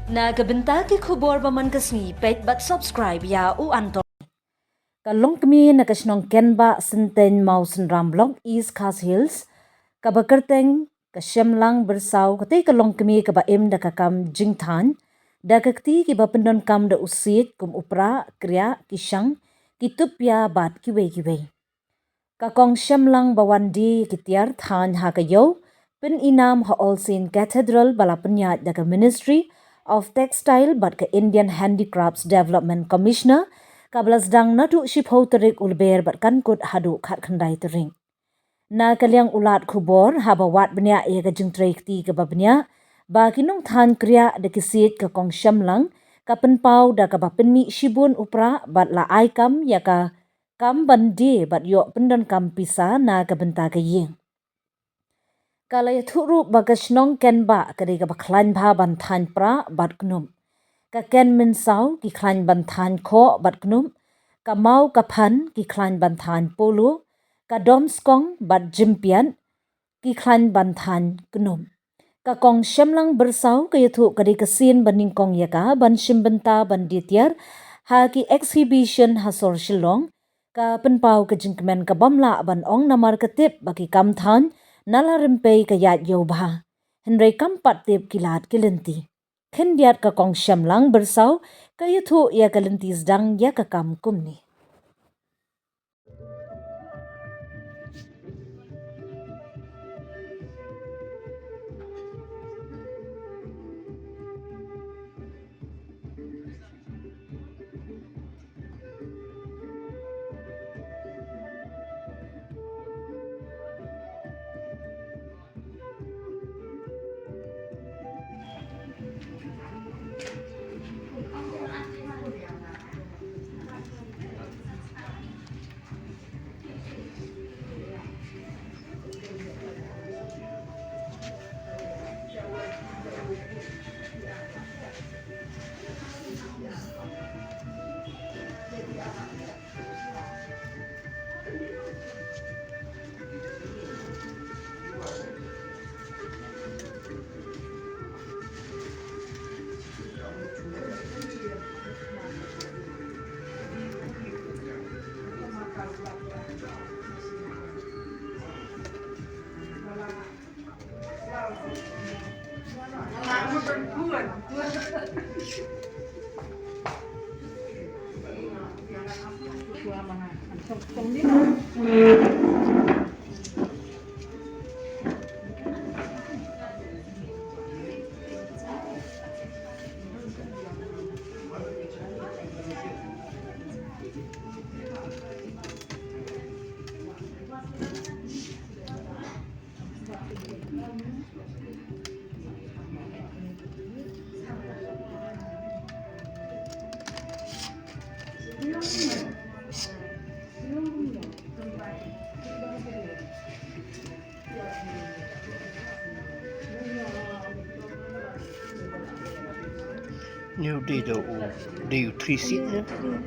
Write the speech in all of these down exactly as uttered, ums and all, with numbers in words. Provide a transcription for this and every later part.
Na ka bynta ki khubor ba man ka sngi, peit bad subscribe ïa U Anto. Ka longkmie na ka shnong Kenbah Synteng Mawsynram Block East Khasi Hills, kaba kyrteng ka Shemlang Byrsaw, katei ka longkmie kaba im da ka kam jingthain da ka kti, kiba pyndonkam da u siej kum u prah, kriah, ki shang, ki tupia bad kiwei kiwei. Ka Kong Shemlang ba wan die ki tiar thain ha ka ïew pynïaid nam ha All Saint Cathedral ba la pynïaid da ka Ministry of Textile bad ka Indian Handicrafts Development Commissioner, kaba la sdang naduh shiphew tarik u Lber bad kan kut haduh khatkhyndai tarik. Na ka liang u lad khubor, haba wad bniah ïa ka jingtrei kti kaba bniah, ba ki nongthain kriah da ki siej, ka Kong Shemlang ka pynpaw da kaba pynmih shibun u prah bad la ai kam ïa ka kam ban die bad ïoh pyndonkam pisa na ka bynta ka ïing. Ka la ïathuh ruh ba ka shnong Kenbah ka dei kaba khlaiñ bha ban thain prah bad knup. Ka Ken Mynsaw ki khlaiñ ban thain khoh bad knup. Ka Maw Kaphan ki khlaiñ ban thain polo. Ka Domskong bad Jympiat ki khlaiñ ban thain knup. Ka Kong Shemlang Byrsaw ka ïathuh ka dei ka sien ba nyngkong ïa ka ban shim bynta ban die tiar ha ki exhibition ha sor Shillong. Ka pynpaw ka jingkmen ka bym lah ban ong namar ka tip ba ki kam thain na la rympei ka ïaid ïew bha. Hynrei kam pat tip ki lad ki lynti. Khyndiat ka Kong Shemlang Byrsaw ka ïathuh ïa ka lynti sdang ïa ka kam kumne. Ni u dei da u, dei u three seat ne? Three,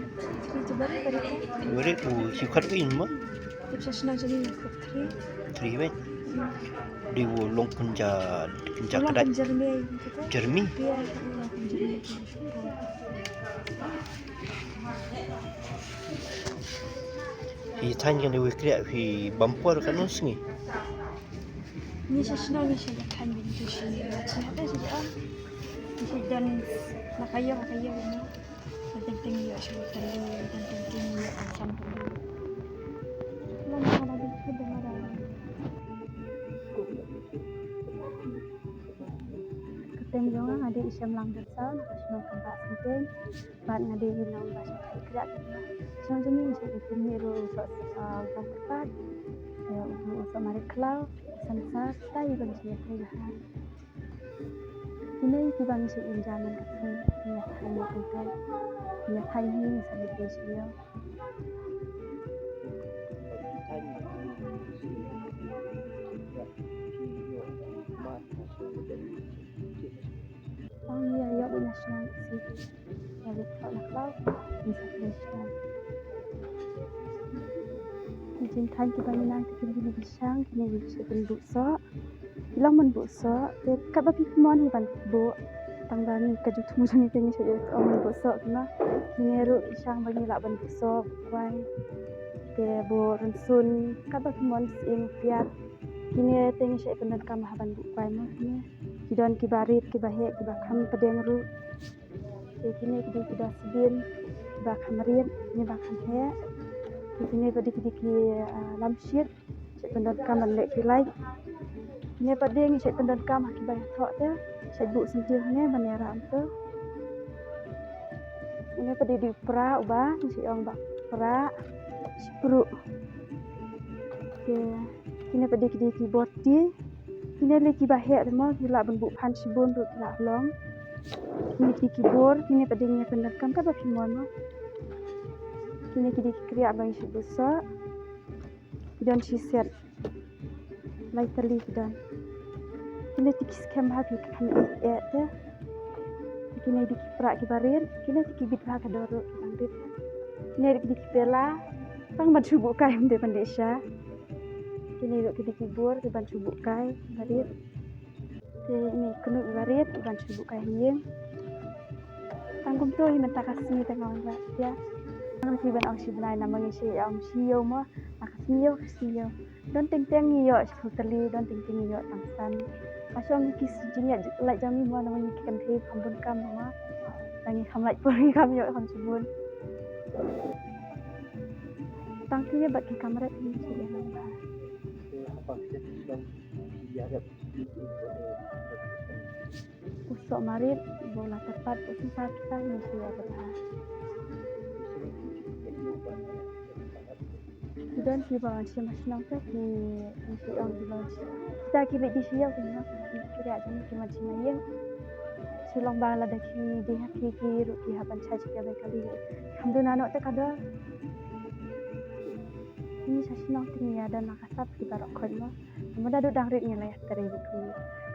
three jabari bari. Bari u hiu khat win ma? Tip sa sna jani kop three. Three win. Dei u long pynja, pynja kadai. Jeremy. Jeremy. Hi than kan dei u kriah hi bumper kan un sngi. Ni sa sna ni sa than bin tu sini. Sini ada saja. Ni sa dan nak kaya nak kaya ni. Teng teng ïa shu teng teng teng ïa asam teng. Lam lam lam lam lam. Ka kyrteng jong nga nga dei i Shemlang Byrsaw, nga shnong Kambah Synteng. Bad nga dei i nong ba shu thait kriah. Shnong jong ngi shu i pynmih ruh u soh, ah, u soh kyrpad. Ïa u soh marit khlaw, sansar, tai ban shu ïa thait. Kine kiba ngi shu im ja man ka thung, ngi ïa thaiñ ïa pynthait, ngi ïa thaiñ hi ngi sa leit dei sha ïew. Ong ngi ïa ïoh na shnong si. Ïa leit thoh na khlaw, ngi sa pynshai. Ki jingthaiñ kiba ngi nang te kin ki ngi bishang, kine ki shu pynbuh soh. Ki long ban buh soh, te katba phi mon hi ban buh. Tang ba ngi ka jingthmu jong ngi te ngi shait ïa ong ban buh soh kine. Kine ruh ki shang ba ngi lah ban buh soh, kwai. Te buh rynsun, katba ki mon sying piat. Kine te ngi shait pyndonkam ha ban buh kwai mo kine. Ki don kiba rit, kiba heh, kiba kham pdeng ruh. Te kine ki dei ki dustbin, kiba kham rit, kine ba kham heh. Te kine pat dei ki dei ki, ah, lamshit. Shait pyndonkam ban leh ki light. Kine pat dei ngi shait pyndonkam ha kiba ïathoh te. Shait buh syntiew hangne ban ïarap to. Kine pat dei dei u prah uba ngi shait ong ba prah shipruh. Te kine pat dei ki dei ki boti. Kine lei kiba heh te mo, ki lah ban buh phan shibun ruh ki lah long. Kine ki dei ki bor, kine pat dei ngi pyndonkam katba phi mon mo. Kine ki dei ki kriah ba ngi shait buh soh. Ki don shi set. Lai tylli ki don. Kine te ki skhem ha ki kham eh eh te. Kine dei ki prah kiba rit. Kine te ki bit bha ka dor ruh ki dang rit. Kine dei ki dei ki pela. Tang ban shu buh kai ym dei ban dei sha. Kine ruh ki dei ki bor ki ban shu buh kai kiba rit. Te ine i kynnoh iba rit iban shu buh kai ha ïing. Tang kumto hi mynta ka sngi te nga wanrah ïa. Ngam hi ban ong shi bnai namar ngi shait ïa ong shi ïew mo, na ka sngi ïew ka sngi ïew. Don teng teng ngi ïoh shiphew tylli, don teng teng ngi ïoh tang san. Ka shong hi ki jingïaleit jong ngi mo namar ngi ki kynthei kham bun kam mo. Tang ngi kham lait por ngi kham ïoh kham shibun. Tang kine bad ki kamra ngi shait ïa ong ba. U soh marit, u la tyrpad, u sngewsarong kita ngi shu ïa ka bha. Ki don kiba wan shim ha shnong te ki, ngi shu ong kiba wan shim. Kita ki leit dei sha ïew ki, ki riah jong ki wan shim ha ïing. Shu long ba lada ki dei ha ki, ki ruh ki hap ban shah sha ki bai kali. Kham duna noh te ka dor. Ngi sha shnong te ngi ïa don la ka sap ki baroh khoit mo. Mo da dang rit ngi la ïa trei bad ki.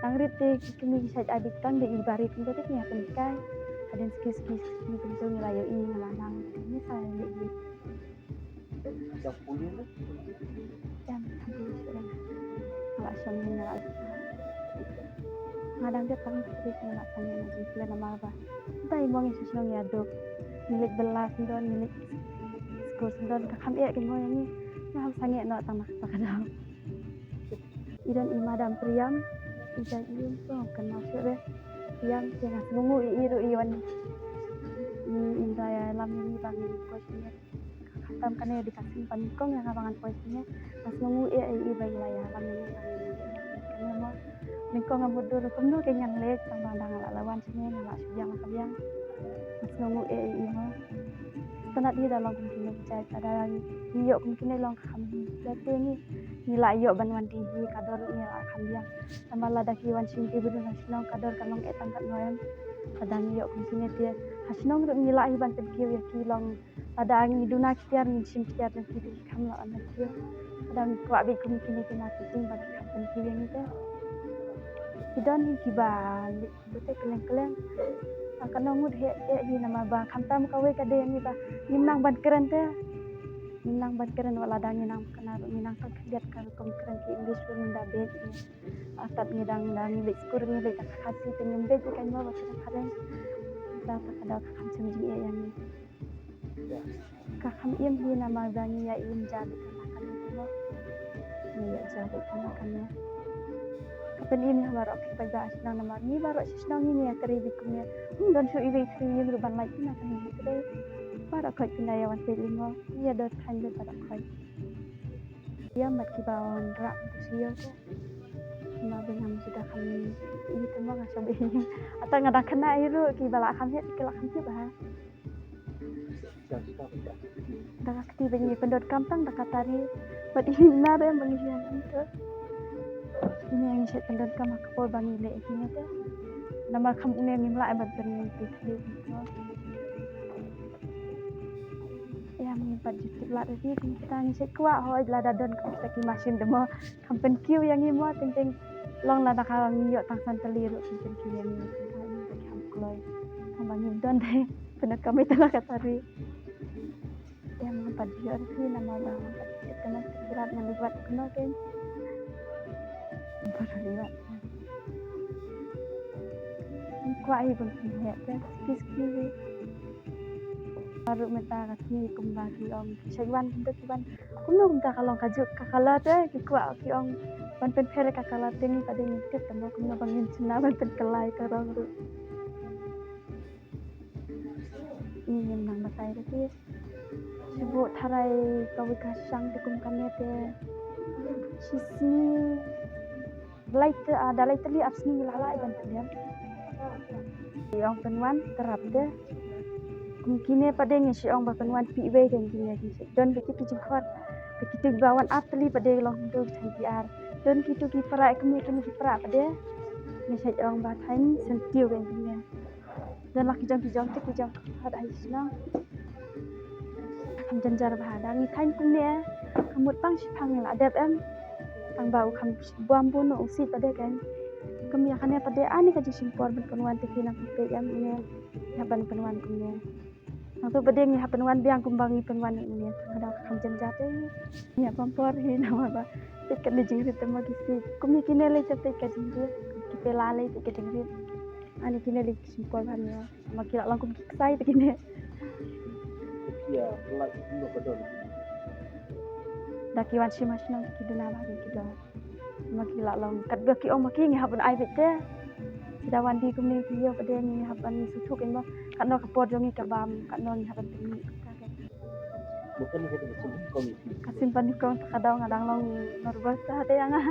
Dang rit te ki kmie ki shait ai bad tang da i barit kumta te ki ïa pynkai. Hadien ski ski ski kumta ngi la ïohi ngi la nang. Ngi sa leit bad. Em, em, em. Nga la shong ngi nga la. Nga dang dep tang rit ngi la tang ngi la jingkhlem namar ba. Dei mo ngi sha shnong ïa duk. Ngi leit bylla sngewdon, ngi leit skul sngewdon, ka kham eh ki mo ïa ngi. Nga hap sangeh noh tang na kata ka daw. I don i Madam Priam, i jai i um song kynmaw shuh re. Priam, te nga sngewnguh ïa i ruh i wan. I, i da ïalam ïa ngi ba ngin poi shane. Khamtam kane dei ka sien ba nyngkong ïa nga ba ngan poi shane. Nga sngewnguh ïa i ba i la ïalam ïa ngi ba ngin poi shane mo. Nyngkong nga mutdur kumno kein ngan leit tang ba dang la la wan shane nga la shu biang la ka biang. Nga sngewnguh ïa i mo. Tang da i da long kum kine ki jait, lada ngi ïoh kum kine long ka kham hi. Lada te ngi, ngi la ïoh ban wan dih hi ka dor ngi la kham biang. Tang ba lada ki wan shim ki briew na shnong ka dor ka long eh tang katno em. Lada ngi ïoh kum kine te ha shnong ruh ngi la hi ban pynkiew ïa ki long. Lada ngi duna ki tiar ngi shim ki tiar jong ki te ki kham lah ban pynkiew. Lada ngi kwah beit kum kine ki marketing ba ki kham pynkiew ïa ngi te. Ki don hi kiba leh Bete kylleng kylleng. Nga ka nongut heh heh hi namar ba khamtam kawei ka dei ngi ba ngim nang ban kren te. Ngim nang ban kren wat lada ngi nang kynmaw ruh ngi nang tang khyndiat ka rukom kren ki English ruh ngim da beit. Atat ngi dang dang ngi leit skul ngi leit ka Khasi te ngim beit ka mo ba kren phareng. Ta ta ka da ka kham shem jingeh ïa ngi. Ka kham im hi namar ba ngi ïa im ja beit tang kane mo. Ngi ïa ja beit tang kane. Ka pynim ïa baroh ki paidbah shnong namar ngi baroh shi shnong ngi ïa trei beit kumne. Ym don shuh iwei i ïing ruh ban lait na kane ngi trei. Baroh khoit pynda ïa wan peit lyngngoh. Ngi ïa don thaiñ beit baroh khoit. Ïa mat kiba wan rah tu shu ïa ka. Namar ba ngam shu da kham ïa te mo nga shu beit. Ata nga da khynnah hi ruh kiba la kham heh ki la kham tip ha. Da ka kti ba ngi pyndonkam tang da ka tari. Bad ine na re ba ngi ïa ngi to. Ine ngi shet pyndonkam ha ka por ba ngi leh ine te. Namar kham une ngim lah ban pynpyntip to. Ïa ngi pat ju tip lad ri kum kita ngi shet kwah hoi lada don kum kita ki machine te mo. Kham pynkiew ïa ngi mo teng teng long lada ka ngi ïoh tang san tylli ruh kham pynkiew ïa ngi. Kham kloi. Kham ba ngim don dei. Pyndonkam ïa te la ka tari. Em, nga pat ïoh ruh hi namar ba nga pat ïoh te ma ki rat nga leit wad kumno kein. Nga pat ïoh wad. Nga Kwah hi ban pynheh te, ki ski hi. Baroh mynta ka sngi kumba ki ong, shait wan kumta ki wan. Kumno kumta ka long ka juk ka kala te, ki kwah ki ong ban pynpher ka kala te, ngi pat de ngim tip tang kumno ba ngin shna ban pynkylla ïa ka rong ruh. Ngi ngim nang batai ruh te. Shu buh tharai kawei ka shang te kum kane te. Shisngi. Da lai te, ah, da lai tylli ar sngi la lah ban pyndiang. Ki ong pynwan tyrap te. Kum kine pat de ngi shu ong ba pynwan phi wei, kan kine ki shu don beit ki jingkhot. Te ki tuid ba wan ar tylli pat de long tu ki thaiñ ki ar. Don kitu ki para, kum kine ki para pat de. Ngi shu ong ba thaiñ syntiew, kan kine. Don la ki jong ki jong te ki jong ki khot ai shnong. Kham jynjar bha da ngi thaiñ kumne. Ka mut tang shiphang la dep em. Tang ba u kham bam bun u sit pat de kan. Kum ïa kane pat de ani ka jingshim por ban pynwan te ki nang peit em ne. Ïa ban pynwan kumne. Nangtu pat de ngi hap pynwan biang kumba ngi pynwan ne. Tang da ka kham jynjar te. Ngi hap pam por hi na ba. Peit ka jingrit te ma ki sit. Kum ïa kine lei te peit ka jingrit. Ki pela lei peit ka jingrit. Ani kine lei ki shim por bha ne. Ma ki la long kum ki ksai te kine. Ïa, pynlait kumno ka don. Da ki wan shim ha shnong ki duna bha ki don. Ma ki la long katba ki ong ma ki ngi hap ban ai beit te. Ki da wan die kumne ki ïoh pat de ngi hap ban sngewthuh kin mo. Katno ka por jong ngi ka bam, katno ngi hap ban pynmih. Bukan kita sini komisi. Ka symphony kong ta ka dang, nga dang long nervous ta te ïa nga.